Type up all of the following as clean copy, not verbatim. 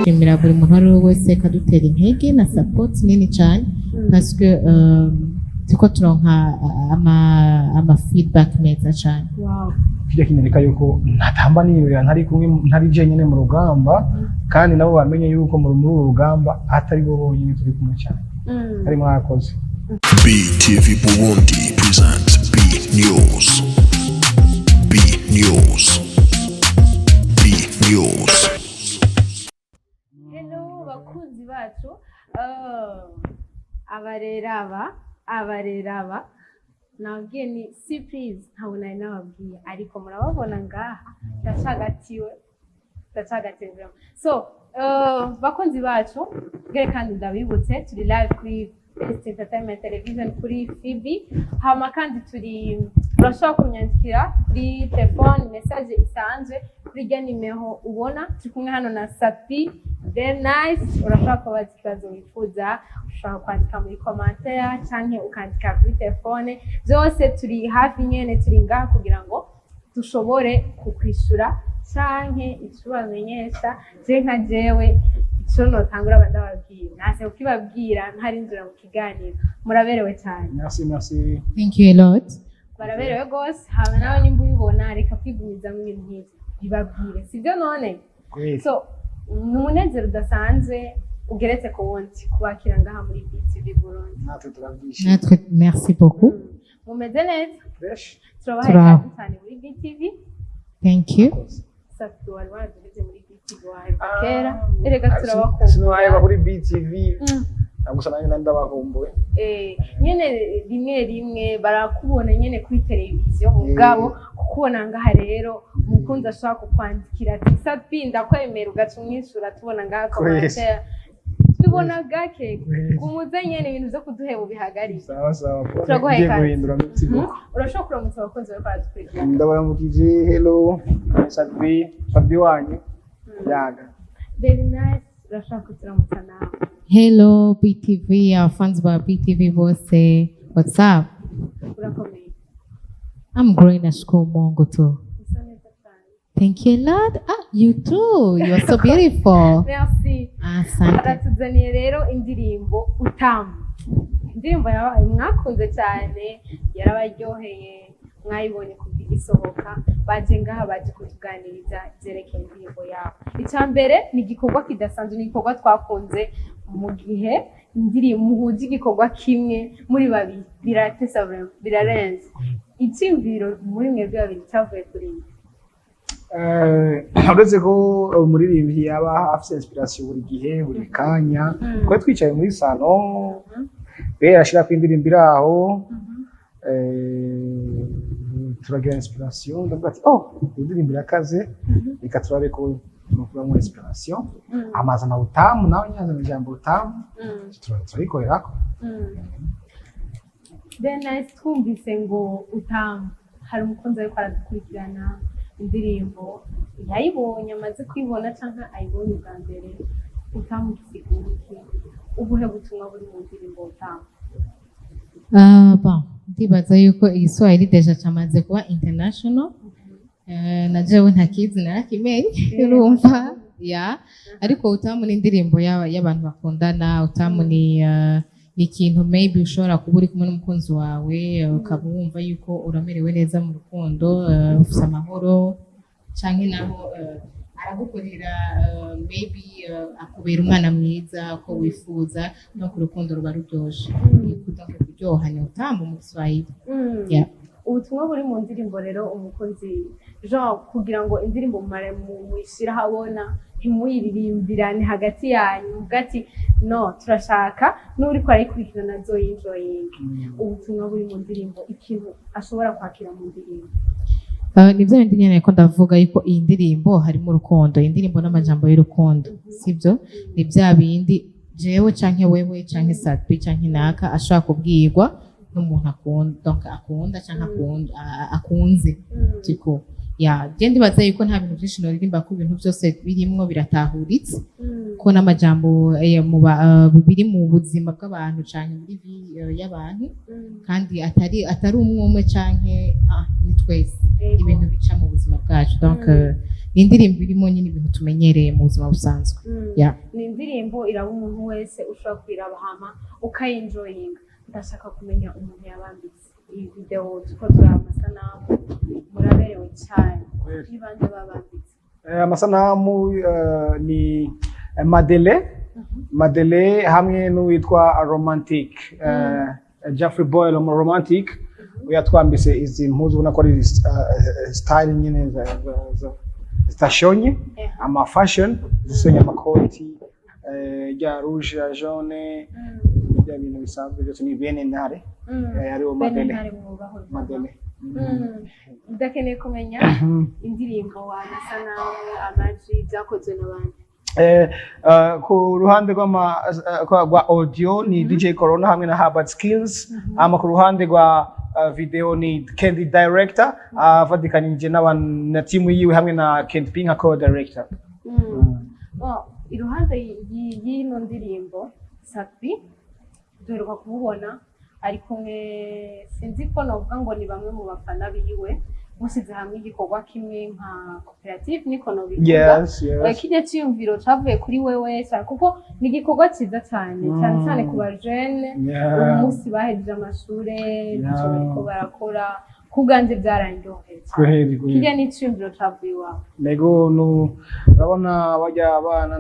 Shimira buri muntu uwo ari we wese kadutera intege na support nini cyane, parce que turiko turonka ama feedback meza cyane. Kijya kinyereka yuko ntatamba nirorera, ntari kumwe, ntari jenyine mu rugamba, kandi nabo bamenye yuko muri uru rugamba atari bo bonyine, turi kumwe cyane. Ari mwakoze. BTV Burundi presents B News. B News. B News. Hello bakunzi bacu. Abareraba nababwiye ni surprise, ntabwo nari nababwiye, ariko murababona ngaha, ndacagatiwe, ndacagatiwe vraiment. So bakunzi bacu bwere kandi ndabibutse, turi live kuri Best Entertainment Television, kuri Fibi. Hama kandi turi, urashobora kunyandikira kuri telefone message isanzwe kuri rya nimero ubona. Turi kumwe hano na Sat-B, very nice. Urashobora kubaza ikibazo wifuza, ushobora kwandika muri commentaire canke ukandika kuri telefone, byose turi hafi nyene, turi ngaha kugira ngo dushobore kukwishura canke ico bamenyesha. Je nka jewe ico notangura ndababwira, nase kukibabwira ntarinjira mu kiganiro. Muraberewe cyane. Merci, merci. Thank you a lot. Baraberewe rwose. Hama nawe nimba ubibona, reka kwigumiza mu bintu nk'ivyo, bibabwire, sibyo none? Great. So ni umunezero udasanzwe ugeretse ku wundi kubakira ngaha muri BTV Burundi. Natwe turabyishimiye. Natwe merci beaucoup. Mumeze neza? Fresh. Turabahaye Turaho. ikaze cyane muri BTV. Thank you. Sat-B, wari waraduheze muri BTV, waheruka kera erega, turabakunda. Sinaheba kuri BTV gusa, nanjye ndabakumbuye. Nyene rimwe rimwe barakubona nyene kuri televiziyo, mugabo kukubona ngaha rero, umukunzi ashobora kukwandikira ati: "Sat-B, ndakwemera", ugaca umwishura, tubona ngaha commentaire, tubibona gake. Kumuze nyene ibintu vyo kuduheba ubihagarike. Sawa sawa. Turaguhaye Ngiye ikaze. guhindura imitsigo. Urashobora kuramutsa abakunzi bariko baradukurikirana. Ndabaramukije, hello, Sat-B, Sat-B wanyu yaga. Very nice, urashobora kuturamutsa nawe. Hello BTV, abafans ba BTV bose, what's up? Urakomeye? I'm growing nashukuru Mungu tu. Usa neza cyane. Thank you a lot. Ah, you too, you are so beautiful. Merci. Asante. Aratuzaniye rero indirimbo Utamu, indirimbo yabaye mwakunze cyane, yarabaryoheye, mwayibonye kuva igisohoka. Baje ngaha, baje kutuganiriza ibyerekeye indirimbo yabo. Icya mbere ni igikorwa kidasanzwe, ni igikorwa twakunze. Mu gihe indirimbo muhuza igikorwa kimwe muri babiri, biratesa vraiment, birarenze. Icyumviro muri mwebwe babiri cyavuye kuri mwe? Uretse ko umuririmbyi yaba afite inspiration buri gihe, buri kanya, twari twicaye muri salon, be ashira ko indirimbo iri aho, turagira inspiration, ndavuga ati: "Oh, iyi ndirimbo irakaze, reka turabe ko nukuramo inspiration." Amazana utamu, nawe nyazana ijambo utamu, turayikorerako. Then nice, twumvise ngo Utamu, hari umukunzi ariko aradukurikirana, indirimbo yayibonye, amaze kuyibona canke ayibonye ubwa mbere, Utamu gisigura iki? Ubuhe butumwa buri mu ndirimbo Utamu? Ah, bon, ndibaza yuko igiswahili déjà camaze kuba international. Na jewe ntakizi, narakimenye, urumva ya. Ariko Utamu ni indirimbo y'abantu bakundana. Utamu ni ikintu maybe ushobora kuba uri kumwe n'umukunzi wawe, ukaba wumva yuko uramerewe neza mu rukundo, ufise amahoro, canke naho aragukorera, maybe akubera umwana mwiza uko wifuza, no ku rukundo ruba ruryoshe. Donc kuryoha ni utamu mu Kiswahili. Yeah. Ubutumwa buri mu ndirimbo rero, umukunzi Jean, kugira ngo indirimbo mumare muyishyire ahabona, ntimuyiririmbirane hagati yanyu, muvuga ati: "No, turashaka n'uriko arayikurikirana azoyinjoyinga." Ubutumwa buri mu ndirimbo, ikintu ashobora kwakira mu ndirimbo? Ni bya bindi nyene ko ndavuga yuko iyi ndirimbo harimo urukundo, iyi ndirimbo n'amajambo y'urukundo, sibyo? Ni bya bindi jewe canke wewe canke Sat-B canke naka ashobora kubwirwa n'umuntu akunda, donc akunda canke akunda, akunze tiko ya. Je ndibaza yuko nta bintu byinshi noririmba, ko ibintu byose birimwo biratahuritse, ko n'amajambo biri mu buzima bw'abantu canke muri vie y'abantu, kandi atari umwe umwe canke ni twese, ibintu bica mu buzima bwacu. Donc Ni indirimbo irimo nyine ibintu tumenyereye mu buzima busanzwe. Yeah. Ni indirimbo iraba umuntu wese ushobora kuyiraba hama ukayinjoyinga. Ndashaka kumenya umuntu yabambitse iyi video. Tuko turaba amasanamu, muraberewe cyane. Ni bande babambitse? Amasanamu ni Madele Madele hamwe n'uwitwa Romantic, Jeffrey Boyle Romantic. Yatwambise izi mpuzu, ubona ko ari style nyine zitashonye, ama fashion zisonye, amakoti rya rouge ya jaune, bya bintu bisanzwe byose ni bene ntare, ariwo Bene Madele. Ntare mwubaho. Madele. Ndakeneye kumenya indirimbo, amasanamu, amajwi byakozwe n'abandi. Ku ruhande rwa audio ni DJ Corona hamwe na Herbert Skills, ama ku ruhande rwa video ni Candy Director avatikanije na timu yiwe hamwe na Candy P nka co-director. Bon, iruhande y'ino ndirimbo, Sat-B duheruka kumubona ari kumwe, sinzi ko novuga ngo ni bamwe mu bafana biwe, mushyize hamwe igikorwa kimwe nka koperative, niko nobivuga. Yes. Kirya ciyumviro cavuye kuri wewe cyane, kuko ni igikorwa cyiza cyane, cyane cyane ku bajene uyu munsi bahejeje amashure, ntacyo bariko barakora. Ku bwanjye byarandyoheye cyane. Kweli kweli. Kirya ni iciyumviro cavuye iwawe? Nego nu urabona bajya abana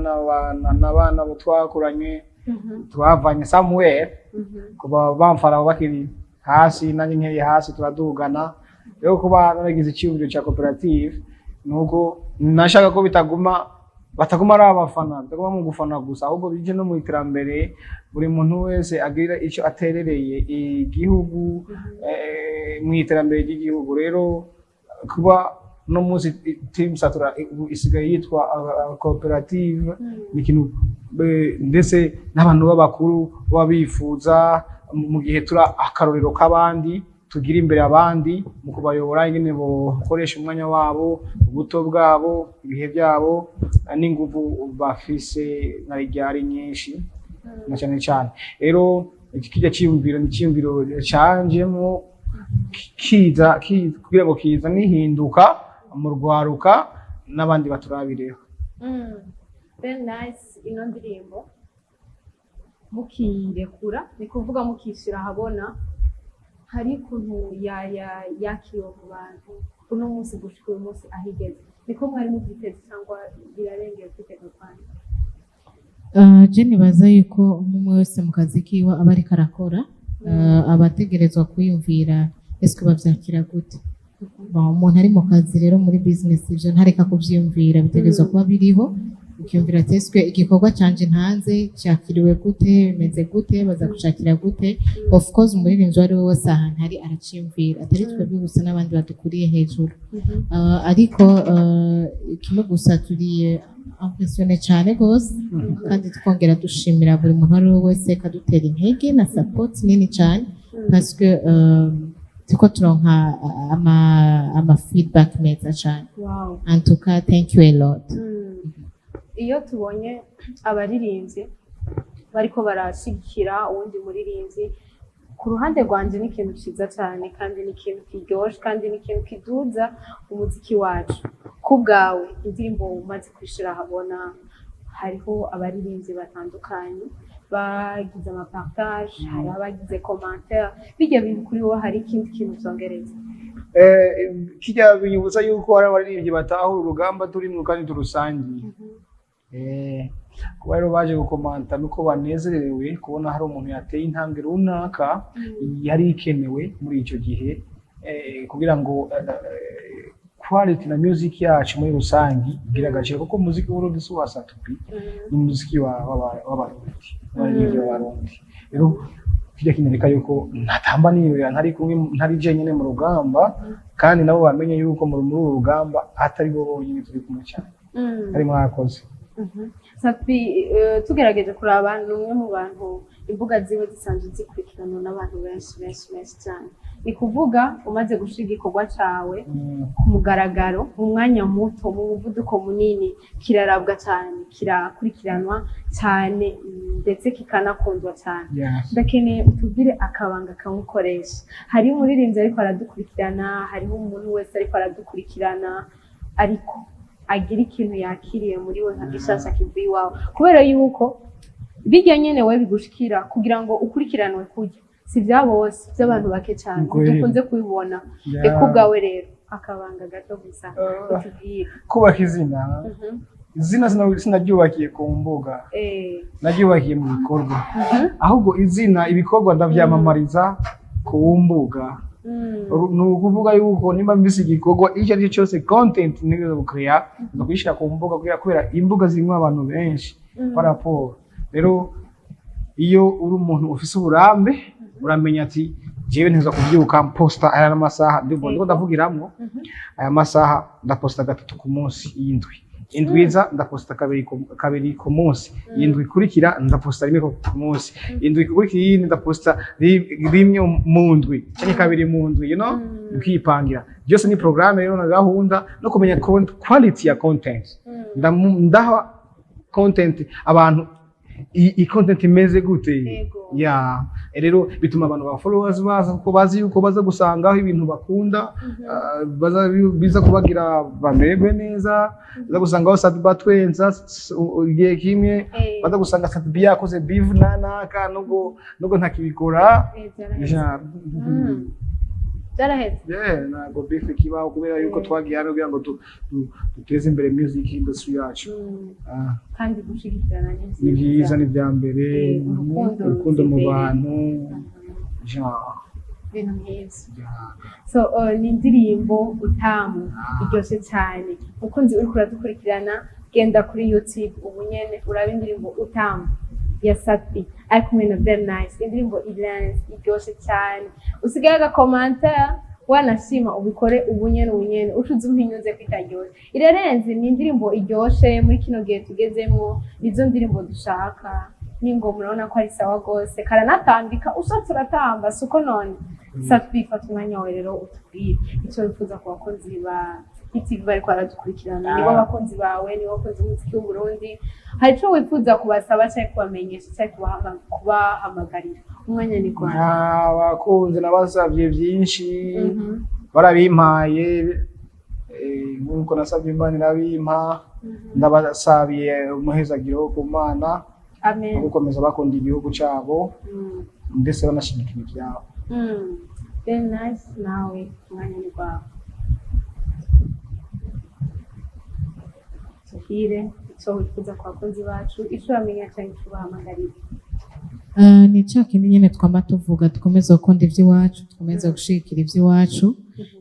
n'abana bo twakuranye, twavanye somewhere, kuba bamfana bakiri hasi nanjye nkiri hasi, turadugana. Rero kuba naragize icyumviro cya koperative nuko nashaka ko bitaguma, bataguma ari abafana, bitaguma mu gufana gusa, ahubwo bije no mu iterambere, buri muntu wese agira icyo aterereye igihugu, mu iterambere ry'igihugu. Rero kuba no munsi Team Satura isigaye yitwa koperative ni ikintu ndetse n'abantu b'abakuru baba bifuza mu gihe turi akarorero k'abandi, tugira imbere abandi mu kubayobora ingene bokoresha umwanya wabo, ubuto bwabo, ibihe byabo n'inguvu bafise na ryari nyinshi na cyane cyane. Rero iki kijya cyiyumviro ni icyiyumviro canjemo kiza kugira ngo kiza nihinduka mu rwaruka n'abandi baturabireho. Very nice. Ino ndirimbo mukirekura, ni kuvuga mukishyira ahabona, hari ukuntu yakiriwe mu bantu uno munsi gushika uyu munsi ahigeze, niko mwari mubyiteze cyangwa birarengeye kwitega kwanyu? Je nibaza yuko umwe wese mu kazi kiwe aba ariko arakora, aba ategerezwa kwiyumvira ese bavyakira gute. Bon, umuntu ari mu kazi rero muri business ivyo ntareka kuvyiyumvira, bitegerezwa kuba biriho, ukiyumvira ati ese igikorwa canje ntanze cyakiriwe gute, bimeze gute, baza gucakira gute? Of course umuririmbyi uwo ari we wese ahantu ari araciyumvira, atari twebwe gusa, n'abandi badukuriye hejuru. Ariko kimwe gusa, turi impressionné cyane rwose kandi twongera dushimira buri muntu uwo ari we wese kadutera intege na support nini cyane, parce que turiko turonka ama feedback meza cyane. En tout cas, thank you a lot. Iyo tubonye abaririmbyi bariko barashigikira uwundi muririmbyi, ku ruhande rwanje ni ikintu ciza cyane, kandi ni ikintu kiryoshe, kandi ni ikintu kiduza umuziki wacu. Ku bwawe, indirimbo umaze kwishira ahabona, hariho abaririmbyi batandukanye bagize amapartage, hariho abagize commentaire, bijya bintu kuri wowe hari ikindi kintu vyongereza? Kijya binyibutsa yuko hari abaririmbyi batahura urugamba turimwo kandi turusangiye. Kuba rero baje gukomanta nuko banezerewe kubona hari umuntu yateye intambwe runaka yari ikenewe muri icyo gihe, kugira ngo quality na music yacu muri rusangi igire agaciro, kuko umuziki w'Uburundi si uwa Sat-B, ni umuziki w'Abarundi, w'abaririmbyi b'Abarundi. Rero kijya kinyereka yuko ntatamba nirorera, ntari kumwe, ntari jenyine mu rugamba, kandi nabo bamenye yuko muri uru rugamba atari bo bonyine, turi kumwe cyane. Ari mwakoze. Sat-B, tugerageje kuraba, ni umwe mu bantu imbuga ziwe zisanzwe zikurikiranwa n'abantu benshi benshi benshi cyane. Ni kuvuga umaze gushira igikorwa cawe ku mugaragaro, mu mwanya muto, mu muvuduko munini, kirarabwa cyane, kirakurikiranwa cyane, ndetse kikanakundwa cyane. Ndakeneye utubwire akabanga kamukoresha. Hariho umuririmbyi ariko aradukurikirana, hariho umuntu wese ariko aradukurikirana, ariko agira ikintu yakiriye muri we nka gishasha kivuye iwawe, kubera yuko bijya nyene we bigushikira kugira ngo ukurikiranwe kurya si bya bose, by'abantu bake cyane. Kweli. Dukunze kubibona. Reka ubwawe rero akabanga gato gusa utubwire. Kubaka izina, izina sinaryubakiye ku mbuga, naryubakiye mu bikorwa. Ahubwo izina, ibikorwa ndavyamamariza ku mbuga. Ni ukuvuga yuko nimba mvise igikorwa icyo ari cyo cyose, content nigeze gukreya, nza kuyishyira ku mbuga kubera imbuga zirimo abantu benshi kwa raporo. Rero iyo uri umuntu ufise uburambe, uramenya ati jewe ntiza kubyuka mposta aya n'amasaha ndumva ndiko ndavugiramwo, aya masaha ndaposta gatatu ku munsi, y'indwi indwi iza ndaposta kabiri ku munsi, indwi ikurikira ndaposta rimwe ku munsi, indwi ikurikira iyindi ndaposta rimwe mu ndwi canke kabiri mu ndwi, ukipangira byose. Ni programme rero na gahunda no kumenya quality ya content. Ndaha content abantu, i content imeze gute? Ya, rero bituma abantu ba followers baza kuko bazi yuko baza gusangaho ibintu bakunda, baza biza kubagira bamererwe neza, baza gusangaho Sat-B batwenza igihe kimwe, baza gusanga Sat-B yakoze beef na naka, nubwo ntakibikora. Byaraheze. Byaraheze. Yeah, ntabwo beef ikibaho kubera yuko twagiye hano kugira ngo duteze imbere music industry yacu. Kandi gushigikirana ni ni byiza, ni ibya mbere. Urukundo urukundo mu ruza imbere. bantu genre. Ibintu nk'ivyo. So ni indirimbo Utamu iryoshye cyane. Mukunzi uriko uradukurikirana, genda kuri YouTube ubu nyene uraba indirimbo Utamu ya Sat-B ari kumwe na Bernice. Indirimbo irenze, iryoshye cyane. Usigaye agakomanta wanashima, ubikore ubu nyene, ubu nyene ucuze umpinyuze ko itaryoshe. Irarenze, ni indirimbo iryoshe. Muri kino gihe tugezemo nizo ndirimbo dushaka. N'ingoma urabona ko ari sawa rwose, karanatambika, ushatse uratamba, si uko none? Sat-B, fata umwanya wawe rero utubwire icyo wifuza ku bakunzi ba BTV bariko baradukurikirana. Nibo bakunzi bawe, nibo bakunzi b'umuziki w'Uburundi. Hari ico wifuza kubasaba canke kubamenyesha canke kubahamagarira? Umwanya ni kwawe. Abakunzi nabasabye byinshi, barabimpaye. Nk'uko nasabye Imana irabimpa. Ndabasabiye umuhezagiro wo ku Mana Amen. no gukomeza bakunda igihugu cyabo, ndetse banashyigikira ibyabo. Very nice. Nawe umwanya ni kwawe, tubwire icyo wifuza ku bakunzi bacu, icyo bamenya canke icyo ubahamagarira. Ni cya kindi nyine twama tuvuga: dukomeze gukunda iby'iwacu, dukomeze gushigikira iby'iwacu.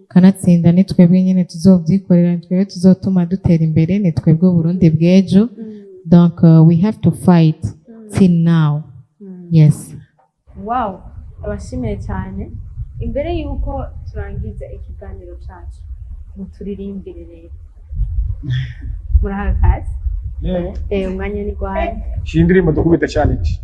Kanatsinda ni twebwe nyine tuzobyikorera, ni twebwe tuzotuma dutera imbere, ni twebwe Burundi bw'ejo. Donc we have to fight till now, yes. Wow, abashimiye cyane. Imbere y'uko turangiza ikiganiro cyacu, muturirimbire rero. Murahawe kazi. Umwanya ni gwawe. Shira indirimbo dukubite challenge.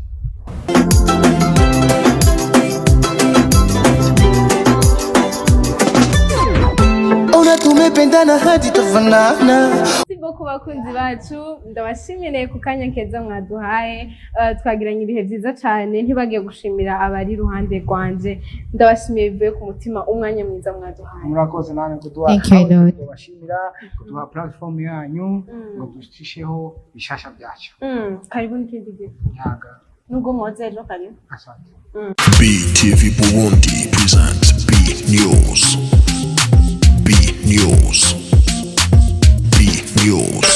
Ona tumependana hadi tufanana. Merci beaucoup bakunzi bacu, ndabashimire ku kanya keza mwaduhaye. Twagiranye ibihe byiza cyane. Ntibagiye gushimira abari iruhande rwanje, ndabashimiye bivuye ku mutima umwanya mwiza mwaduhaye. Murakoze namwe kuduha Thank you, Lord. Tubashimira kuduha platform yanyu ngo dushisheho bishasha byacu. Karibu n'ikindi gihe. Nyaga. Nubwo mwoze ejo, karibu. Asante. BTV Burundi presents B News. B News. B News.